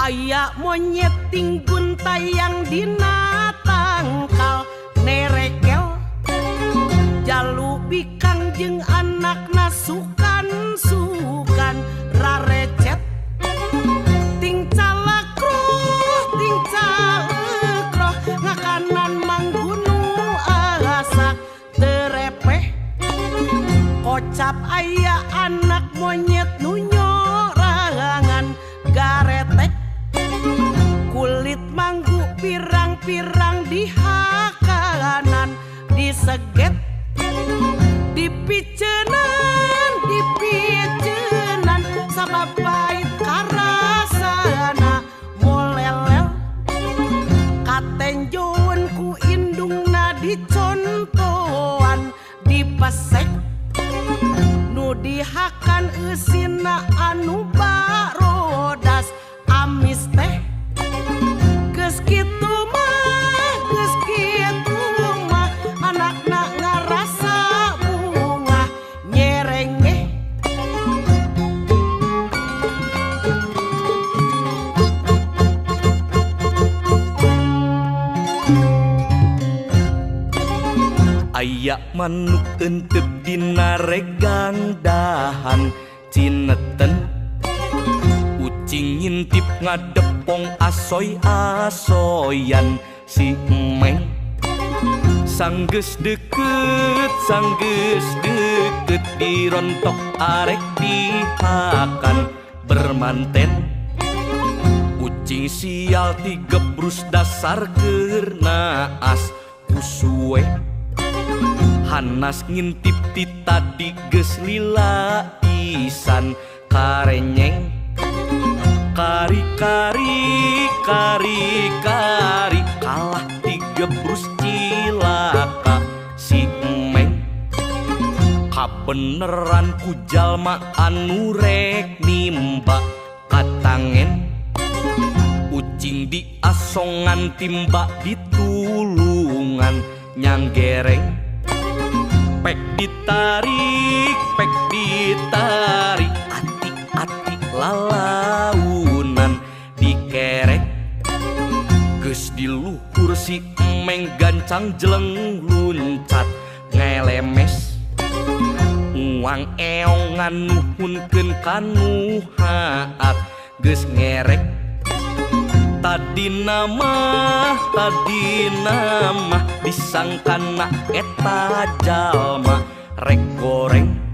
Aya monyet tinggun tayang dina tangkal nerekel jalu bikang jeung anakna sukan-sukan rarecet ting calakroh ngakanan manggunu asak terepeh kocap aya anak monyet nu nyorangan garetek kulit manggu pirang-pirang dihakanan diseget dipicenan dipicenan sabab pait karasana molelel katenjoeun ku indungna dicontoan dipesek nu dihakan eusina anu barodas amis teh. Geus kitu mah anakna ngarasa bungah nyerengeh. Aya manuk entep dina regang dahan cineten ucing ngintip ngadepong asoy asoyan si emeng sanggeus deket dirontok arek dihakan bermanten ucing sial tigebrus dasar keur naas kusuwe hanas ngintip ti tadi geus lila pisan karenyeng kari-kari kari-kari kalah digebrus cilaka si emeng kabeneran ku jalma anu rek nimba katangen ucing diasongan timba ditulungan nyanggereng pek ditarik ati-ati lalaunan dikerek geus di luhur si emeng gancang jeleng luncat ngelemes uang eong nganuhunkeun kanu haat geus ngerek tadi nama disangkana eta jalma rek goreng.